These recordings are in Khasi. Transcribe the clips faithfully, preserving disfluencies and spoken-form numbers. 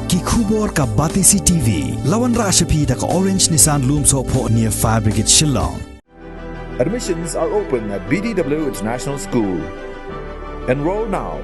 Ki khubor ka Batesi T V. La wanrah sha phi da ka Orange Nissan Lumsohphoh near Fire Brigade Shillong. Admissions are open at B D W International School. Enroll now.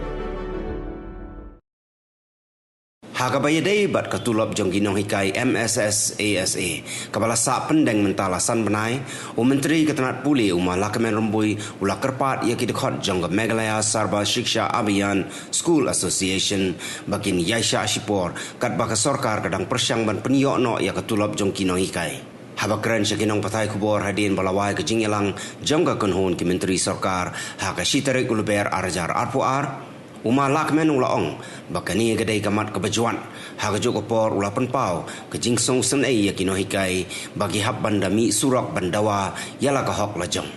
Ha kaba ïadei bad ka tulop jong ki nonghikai M S S A S A kaba la sah pyndeng mynta la san bnai, u Myntri ka tnat pule u Ma Lahkmen Rymbui u la kyrpad ïa ki dkhot jong ka Meghalaya Sarva Shiksha Abhiyan School Association ba kin ïaishah shipor katba ka sorkar ka dang pyrshang ban pynïoh noh ïa ka tulop jong ki nonghikai. Haba kren sha ki nongpathai khubor hadien ba la wai ka jingïalang jong ka kynhun ki myntri sorkar ha ka shi tarik u Lber ar hajar arphew ar, u Ma Lahkmen u la ong ba kane ka dei ka mat kaba jwat. Ha kajuh ka por u la pynpaw ka jingsngewsynei ïa ki nonghikai ba ki hap ban da mih surok ban dawa ïa la ka hok la jong.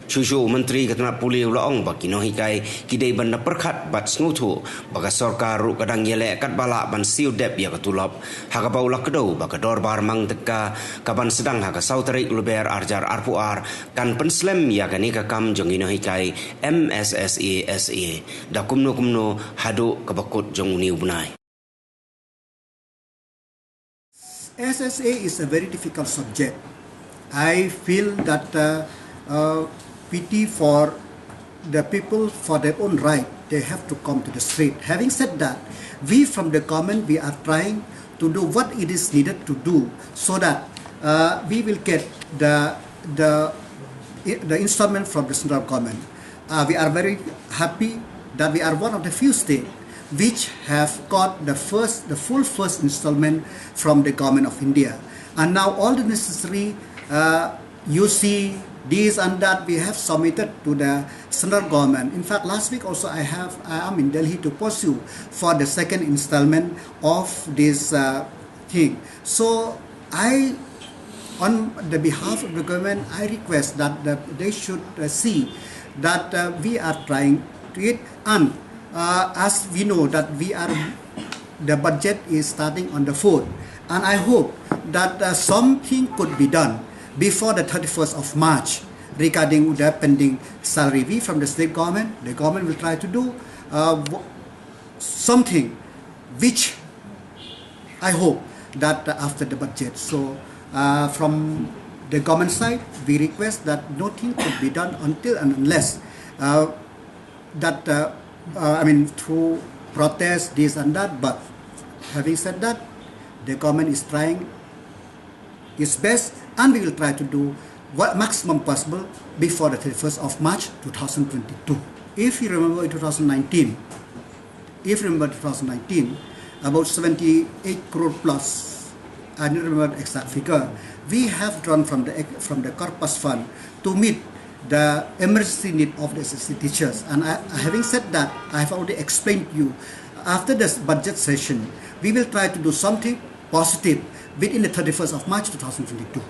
Shuh shuh u Myntri ka tnat pule u la ong ba ki nonghikai ki dei ban da pyrkhat bad sngewthuh ba ka sorkar ruh ka dang ïaleh katba lah ban siew dep ïa ka tulop, ha kaba u la kdew ba ka dorbar mang tyngka kaban sdang ha ka saw tarik u Lber ar hajar arphew ar kan pynslem ïa kane ka kam jong ki nonghikai M S S A S A da kumno kumno haduh kaba kut jong une u bnai. S S A is a very difficult subject. I feel that uh, uh, pity for the people for their own right, they have to come to the street. Having said that, we from the government, we are trying to do what it is needed to do so that uh, we will get the the the installment from the central government. Uh, we are very happy that we are one of the few states which have got the first, the full first installment from the government of India. And now all the necessary, uh, U C, this and that, we have submitted to the central government. In fact, last week also I have, I am in Delhi to pursue for the second installment of this uh, thing. So I, on the behalf of the government, I request that the, they should uh, see that uh, we are trying to it, and uh, as we know that we are, the budget is starting on the fourth, and I hope that uh, something could be done before the thirty-first of March regarding the pending salary. We from the state government, the government will try to do uh, something which I hope that after the budget. So uh, from the government side, we request that nothing could be done until and unless uh, that uh, uh, I mean through protest, this and that. But having said that, the government is trying its best, and we will try to do what maximum possible before the thirty-first of March two thousand twenty-two. If you remember in two thousand nineteen, if you remember two thousand nineteen, about seventy-eight crore plus, I don't remember the exact figure, we have drawn from the from the corpus fund to meet the emergency need of the S S A teachers. And I, having said that, I have already explained to you. After this budget session, we will try to do something positive within the thirty-first of March two thousand twenty-two.